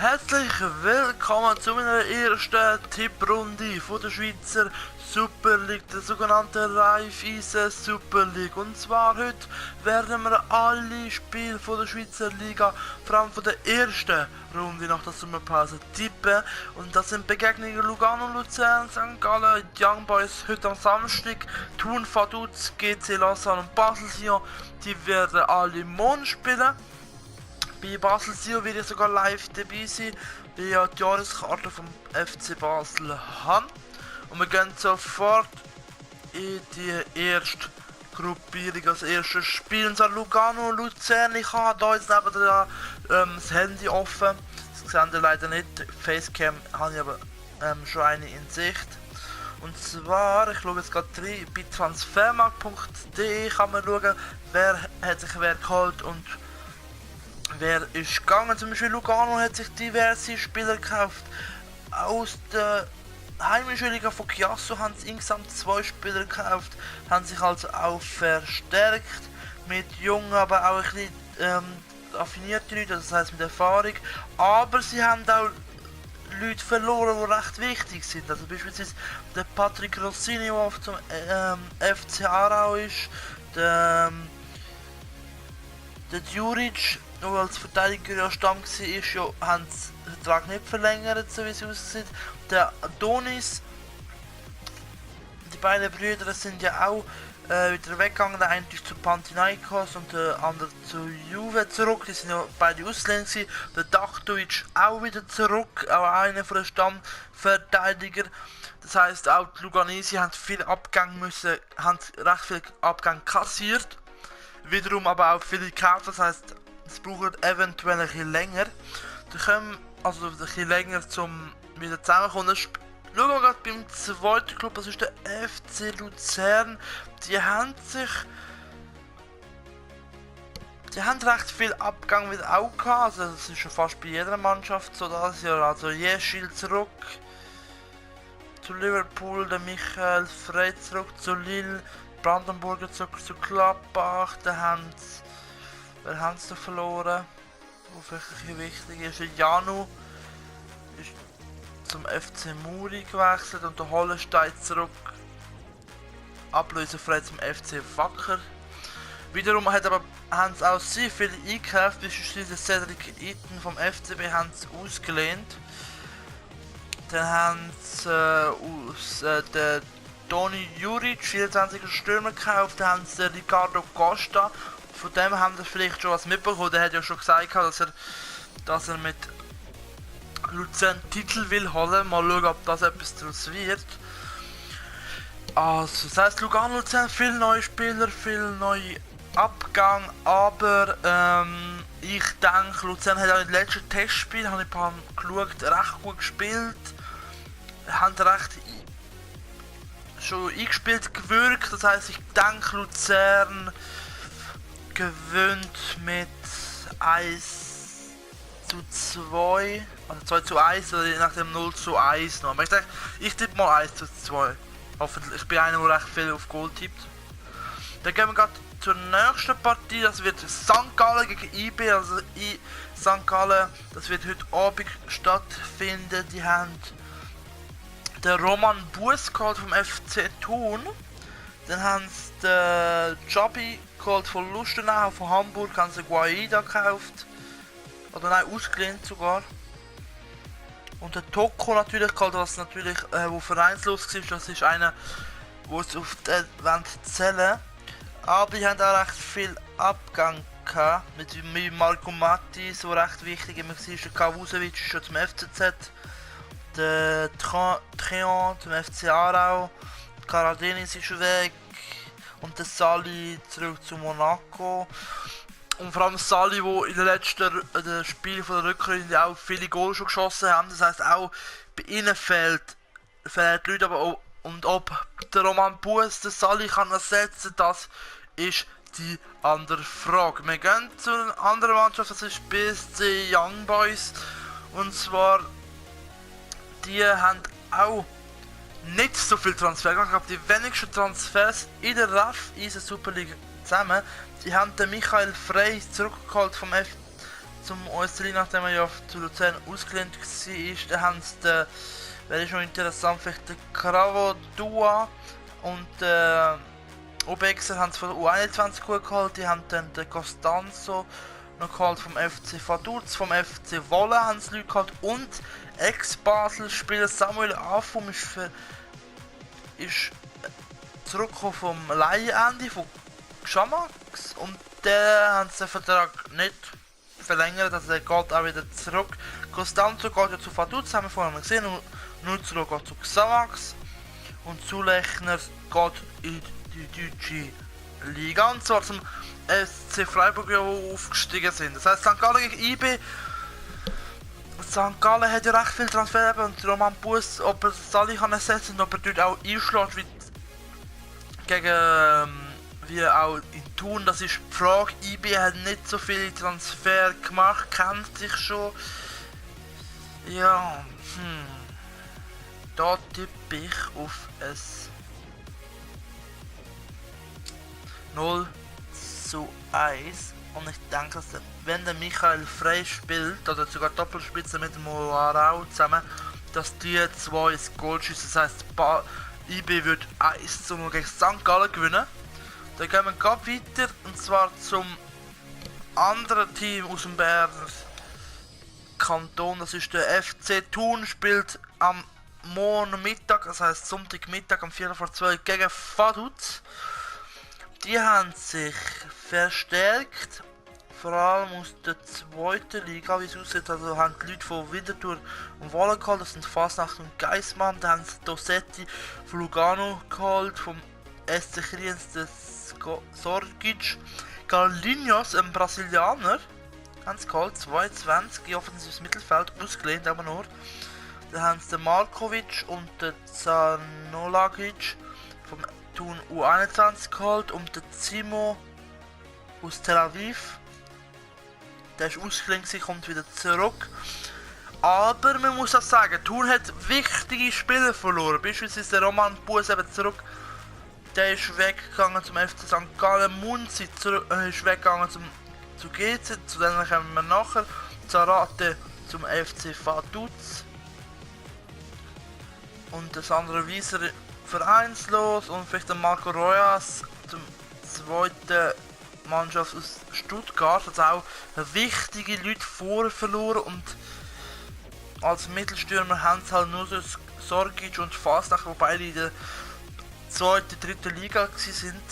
Herzlich willkommen zu meiner ersten Tipprunde von der Schweizer Super League, der sogenannten Raiffeisen Super League. Und zwar heute werden wir alle Spiele von der Schweizer Liga, vor allem von der ersten Runde nach der Sommerpause, tippen. Und das sind Begegnungen Lugano, Luzern, St. Gallen, Young Boys heute am Samstag, Thun, Vaduz, GC Lausanne und Basel-Sion. Die werden alle morgen spielen. Bei Basel-Sion werde ich sogar live dabei sein, weil ich ja die Jahreskarte vom FC Basel habe. Und wir gehen sofort in die erste Gruppierung, als erstes Spiel, und zwar Lugano und Luzern. Ich habe hier jetzt neben das Handy offen, das seht ihr leider nicht, Facecam habe ich aber schon eine in Sicht. Und zwar, ich schaue jetzt gerade rein, bei transfermarkt.de kann man schauen, wer hat sich wer geholt und wer ist gegangen. Zum Beispiel Lugano hat sich diverse Spieler gekauft. Aus der heimischen Liga von Chiasso haben sie insgesamt 2 Spieler gekauft, haben sich also auch verstärkt mit jungen, aber auch ein bisschen affinierten Leuten, das heisst mit Erfahrung. Aber sie haben auch Leute verloren, die recht wichtig sind. Also beispielsweise der Patrick Rossini, der zum FC Aarau ist, der Djuric, der als Verteidiger ja Stamm war, ja, haben den Vertrag nicht verlängert, so wie es aussieht. Der Adonis, die beiden Brüder sind ja auch wieder weggegangen. Der eine ist zu Panathinaikos und der andere zu Juve zurück. Die sind ja beide Ausländer gewesen. Der Dachtovic auch wieder zurück, auch einer von den Stammverteidiger. Das heisst, auch die Luganesi haben viel Abgang müssen, haben recht viel Abgang kassiert. Wiederum aber auch viele gekauft, das heisst, es braucht eventuell ein bisschen länger. Da können also ein bisschen länger zum wieder zusammenkommen. Schauen wir gerade beim zweiten Club, das ist der FC Luzern. Die haben recht viel Abgang wieder auch gehabt, also das ist schon fast bei jeder Mannschaft so das Jahr. Also Jeschil zurück zu Liverpool, der Michael Frey zurück zu Lille, Brandenburger zurück zu Gladbach, wer haben sie da verloren? Wo vielleicht ein wichtig ist, der Janu ist zum FC Muri gewechselt und der Hollenstein zurück, ablösefrei zum FC Wacker. Wiederum haben sie auch sehr viele eingekauft, beispielsweise Cedric Itten vom FCB haben sie ausgelehnt. Dann haben sie den Toni Juric, 24er Stürmer gekauft, dann haben sie den Ricardo Costa. Von dem haben sie vielleicht schon was mitbekommen, der hat ja schon gesagt, dass er mit Luzern Titel will holen. Mal schauen, ob das etwas daraus wird. Also, das heisst, Lugano Luzern, viele neue Spieler, viel neue Abgang, aber ich denke, Luzern hat auch im letzten Testspiel, habe ich ein paar Mal geschaut, recht gut gespielt. Haben recht schon eingespielt gewirkt, das heisst, ich denke, Luzern gewinnt mit 1:2, also 2:1 oder je nachdem 0:1 noch. Aber ich tippe mal 1:2. Hoffentlich, ich bin einer, der recht viel auf Goal tippt. Dann gehen wir gerade zur nächsten Partie, das wird St. Gallen gegen IB, also St. Gallen, das wird heute Abend stattfinden. Die haben den Roman Buß geholt vom FC Thun. Dann haben sie den Jobi geholt von Lustenau, von Hamburg, haben sie Guaida gekauft. Oder nein, ausgelehnt sogar. Und der Toko natürlich geholt, was natürlich wo vereinslos war. Das ist einer, wo es auf die Wand zählen. Aber die haben auch recht viel Abgang gehabt. Mit Marco Matti, so recht wichtig immer war. Der Kawusevic ist schon zum FCZ. Der Trion zum FC Aarau. Karadenis ist weg. Und der Sali zurück zu Monaco. Und vor allem Sali, wo in den letzten Spielen von der Rückrunde auch viele Goals schon geschossen haben. Das heisst auch bei ihnen fehlt Leute, aber auch, und ob der Roman Buß den Sali kann ersetzen, das ist die andere Frage. Wir gehen zu einer anderen Mannschaft, das ist BSC Young Boys. Und zwar, die haben auch nicht so viel Transfer gemacht. Ich glaube, die wenigsten Transfers in der Raiffeisen Super League zusammen. Die haben den Michael Frey zurückgeholt vom FC zum Österreich, nachdem er ja zu Luzern ausgelehnt war. Dann haben sie den, wäre schon interessant, vielleicht den Cravo Dua und Obexer haben sie von der U21 gut geholt. Die haben dann den Costanzo noch geholt vom FC Vaduz, vom FC Wolle haben sie Leute geholt und Ex-Basel-Spieler Samuel Afum ist zurückgekommen vom Leihende von Xamax und der haben sie den Vertrag nicht verlängert, also der geht auch wieder zurück. Costanzo geht ja zu Vaduz, haben wir vorhin gesehen, und nur zurück geht zu Xamax und Zulechner geht in die deutsche Liga und zwar zum SC Freiburg, ja, wo aufgestiegen sind. Das heisst, St. Gallen gegen IB. St. Gallen hat ja recht viel Transfer und Roman Buss, ob er Sali kann ersetzen und ob er dort auch einschlägt wie gegen wie auch in Thun. Das ist die Frage. IB hat nicht so viele Transfer gemacht, kennt sich schon. Ja, da tippe ich auf es 0:1 und ich denke, dass wenn der Michael Frey spielt oder sogar Doppelspitze mit dem Moarau zusammen, dass die zwei ins Goal schiessen. Das heisst, IB wird 1:0 gegen St. Gallen gewinnen. Dann gehen wir gerade weiter und zwar zum anderen Team aus dem Berner Kanton. Das ist der FC Thun, spielt am morgen Mittag, das heisst Sonntagmittag um 1:45 gegen Vaduz. Die haben sich verstärkt, vor allem aus der zweiten Liga, wie es aussieht. Also haben die Leute von Winterthur und Wolle geholt, das sind Fasnacht und Geissmann. Dann haben sie Dossetti von Lugano geholt, vom SC Kriens des Sorgic. Galinhos, ein Brasilianer, haben sie geholt, 22, offensives Mittelfeld, ausgelehnt aber nur. Dann haben sie den Markovic und den Zanolagic vom Thun U21 geholt und den Zimo aus Tel Aviv. Der ist ausgelehnt, kommt wieder zurück. Aber man muss auch sagen, Thun hat wichtige Spieler verloren. Beispielsweise der Roman Buss eben zurück. Der ist weggegangen zum FC St. Gallen. Munzi ist weggegangen zu GC. Zu denen kommen wir nachher. Zarate zum FC Vaduz. Und das andere Wieser vereinslos. Und vielleicht der Marco Rojas zum zweiten Mannschaft aus Stuttgart. Also auch wichtige Leute vorher verloren. Und als Mittelstürmer haben sie halt nur so Sorgic und Fasnacht, wo beide in der zweiten, dritten Liga sind.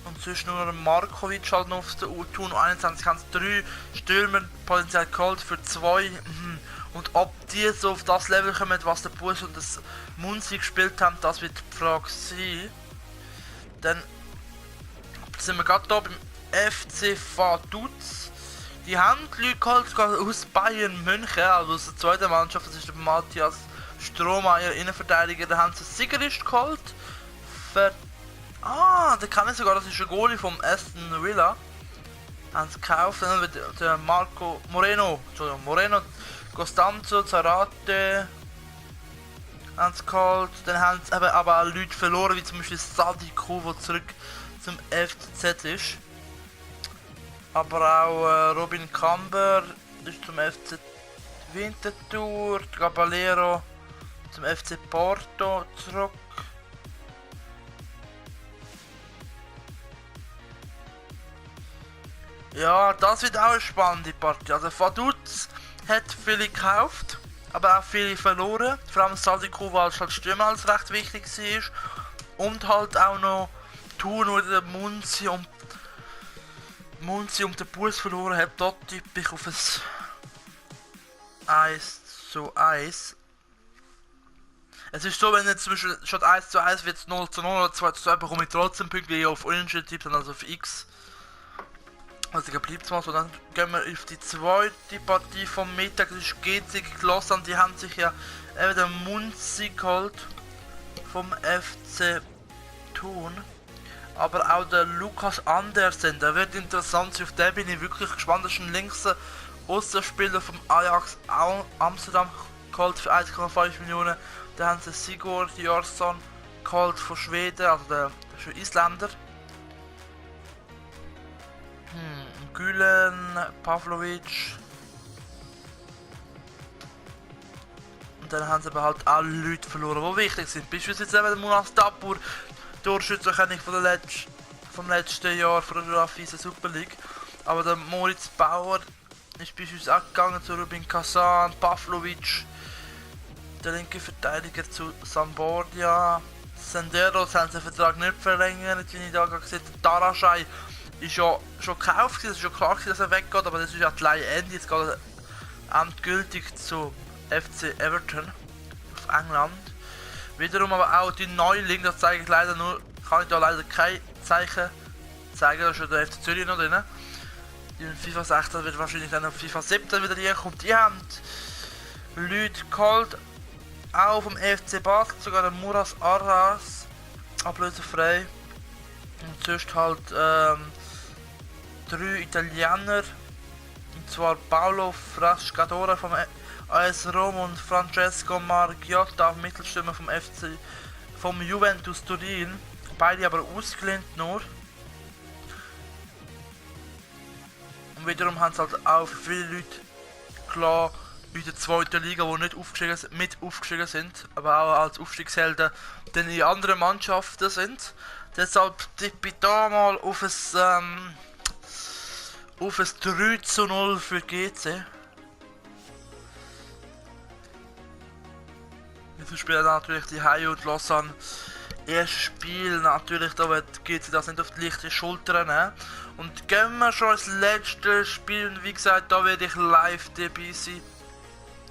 Und sonst nur Markovic halt noch auf der Thun 21 haben sie 3 Stürmer potenziell geholt für 2. Und ob die so auf das Level kommen, was der Buss und das Munzi gespielt haben, das wird die Frage sein. Dann sind wir gerade hier beim FC Vaduz. Die haben die Leute geholt aus Bayern München, also aus der zweiten Mannschaft. Das ist der Matthias Strohmeier, Innenverteidiger. Da haben sie Sigerist geholt. Der kann ich sogar, das ist ein Goalie vom Aston Villa. Haben sie gekauft. Dann wird der Moreno, Costanzo, Zarate haben sie geholt. Dann haben sie eben aber auch Leute verloren, wie zum Beispiel Sadiko, der zurück zum FCZ ist. Aber auch Robin Camber ist zum FC Winterthur, Caballero zum FC Porto zurück. Ja, das wird auch eine spannende Partie. Also Vaduz hat viele gekauft, aber auch viele verloren. Vor allem Sadiko, weil es halt Stürmer als recht wichtig war. Und halt auch noch Thun, wo der Munzi und den Buss verloren hat. Dort tippe ich auf ein 1:1. Es ist so, wenn jetzt zum Beispiel statt 1:1 wird es 0:0 oder 2:2, bekomme ich trotzdem Punkte, die ich auf Unentschieden tippe, also auf X. Also bleibt es mal so. Dann gehen wir auf die zweite Partie vom Mittag. Das ist GC gegen Lausanne. Die haben sich ja eben den Munzi geholt vom FC Thun. Aber auch der Lukas Andersen, der wird interessant sein. Auf den bin ich wirklich gespannt. Das ist ein linkser Außenspieler vom Ajax Amsterdam geholt für 1,5 Millionen. Da haben sie Sigurd Jarsson geholt von Schweden, also der ist ein Isländer. Gülen, Pavlovic, Und dann haben sie aber halt alle Leute verloren, die wichtig sind. Beispielsweise eben der Munas Dabbur, Torschützenkönig vom letzten Jahr von der Raffice Super League. Aber der Moritz Bauer ist beispielsweise auch gegangen zu Rubin Kazan, Pavlovic, der linke Verteidiger zu Sampdoria. Senderos haben den Vertrag nicht verlängert, wie ich da gesehen habe. Daraschai ist ja schon gekauft, es ist schon klar, dass er weggeht, aber das ist ja die Leihende. Jetzt geht er endgültig zu FC Everton auf England. Wiederum aber auch die Neuling, das zeige ich leider nur, kann ich da leider kein Zeichen zeigen, da ist schon der FC Zürich noch drin. Die FIFA 16 wird wahrscheinlich dann auf FIFA 17 wieder reinkommen. Die haben Leute geholt, auch vom FC Basel, sogar der Muras Arras, ablösefrei. Und sonst halt 3 Italiener, und zwar Paolo Frascatore vom AS Rom und Francesco Margiotta, Mittelstürmer vom Juventus Turin, beide aber ausgelehnt nur. Und wiederum haben es halt auch für viele Leute klar in der zweiten Liga, die nicht aufgestiegen sind, aber auch als Aufstiegshelden dann in anderen Mannschaften sind. Deshalb tippe ich da mal auf ein 3:0 für GC. Wir spielen natürlich die Haie und Lausanne. Erstes Spiel natürlich, da wird GC das nicht auf die leichte Schulter nehmen. Und gehen wir schon ins letzte Spiel, und wie gesagt, da werde ich live dabei sein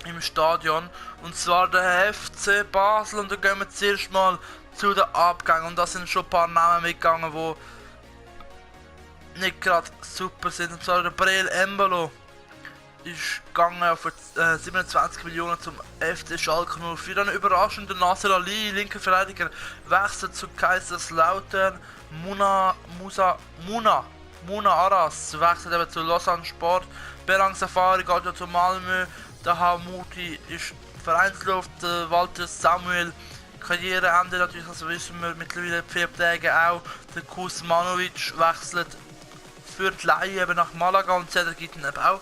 im Stadion, und zwar der FC Basel. Und da gehen wir zuerst mal zu den Abgängen, und da sind schon ein paar Namen mitgegangen, die nicht gerade super sind. Und zwar der Breel Embolo ist gegangen für 27 Millionen zum FC Schalke 04. Dann überraschend der Nasser Ali, linker Verteidiger, wechselt zu Kaiserslautern. Muna Aras wechselt eben zu Lausanne Sport. Berang Safari geht ja zu Malmö. Der Hamuti ist vereinslos. Der Walter Samuel Karriereende natürlich, das wissen wir mittlerweile 4 Tage auch. Der Kuzmanovic wechselt für die Leihe eben nach Malaga, und Cedric gibt ihn eben auch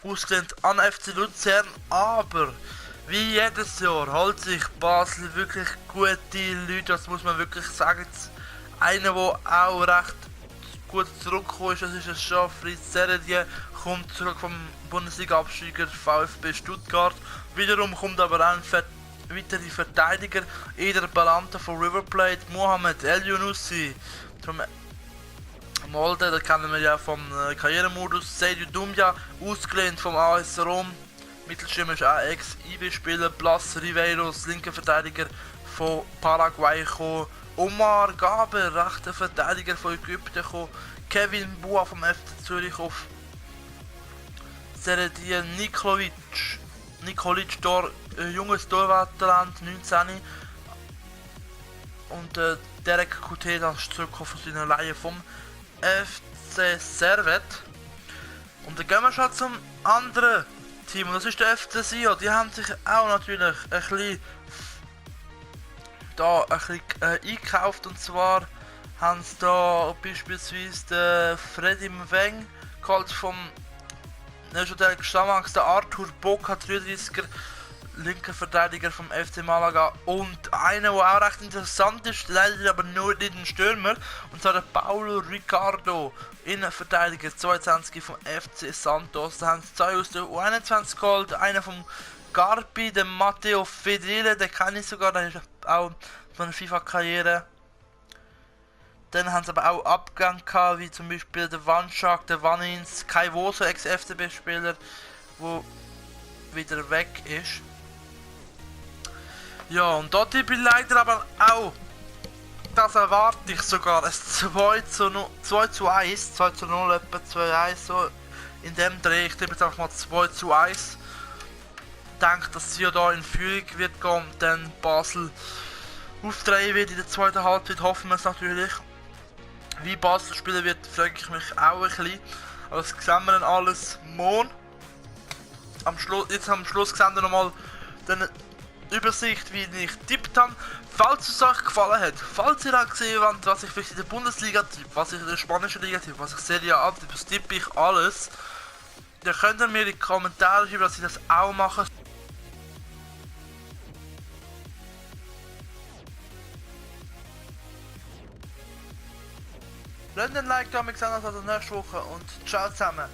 ausgelehnt an FC Luzern. Aber wie jedes Jahr holt sich Basel wirklich gute Leute, das muss man wirklich sagen. Einer, der auch recht gut zurückgekommen ist, das ist der Geoffrey Seredier, kommt zurück vom Bundesliga-Absteiger VfB Stuttgart. Wiederum kommt aber auch ein weitere Verteidiger, Eder Balanta von River Plate, Mohamed El Younousi vom Molde, da kennen wir ja vom Karrieremodus. Seydou Doumbia, ausgelehnt vom AS Rom. Mittelstürmer ist auch Ex-IB-Spieler. Blas Riveiros, linker Verteidiger von Paraguay gekommen. Omar Gaber, rechter Verteidiger von Ägypten gekommen. Kevin Bua vom FC Zürich auf Seredier Nikolic, junges Torwarttalent, 19. Und Derek Kuteda ist zurückgekommen von seiner Leihe vom FC Servet. Und dann gehen wir schon zum anderen Team, und das ist der FC Sion. Die haben sich auch natürlich ein bisschen eingekauft, und zwar haben sie da beispielsweise den Freddy Mweng geholt vom Neuchâtel Xamax, der Arthur Boca, 33er, linker Verteidiger vom FC Malaga, und einer, der auch recht interessant ist, leider aber nur nicht ein Stürmer, und zwar der Paulo Ricardo, Innenverteidiger 22 vom FC Santos. Da haben sie 2 aus der U21 geholt, einer vom Garbi, der Matteo Fedele, den kenne ich sogar, der ist auch von der FIFA-Karriere. Dann haben sie aber auch Abgänge gehabt, wie zum Beispiel der Wanschak, der Vanins, Kai Woso, Ex-FCB-Spieler, der wieder weg ist. Ja, und dort bin ich leider aber auch, das erwarte ich sogar, ein 2:1, 2:0, etwa 2:1, so in dem Dreh. Ich tippe jetzt einfach mal 2:1. Ich denke, dass sie da in Führung wird gehen und dann Basel aufdrehen wird in der zweiten Halbzeit, hoffen wir es natürlich. Wie Basel spielen wird, frage ich mich auch ein bisschen. Aber das sehen wir dann alles morgen. Am Schluss sehen wir nochmal die Übersicht, wie ich getippt habe. Falls es euch gefallen hat, falls ihr auch gesehen habt, was ich vielleicht in der Bundesliga tippe, was ich in der spanischen Liga tippe, was ich Serie A tippe, das tippe ich alles. Dann könnt ihr mir in die Kommentare schreiben, dass ich das auch mache. Lasst ein Like da, wir sehen uns also nächste Woche und ciao zusammen.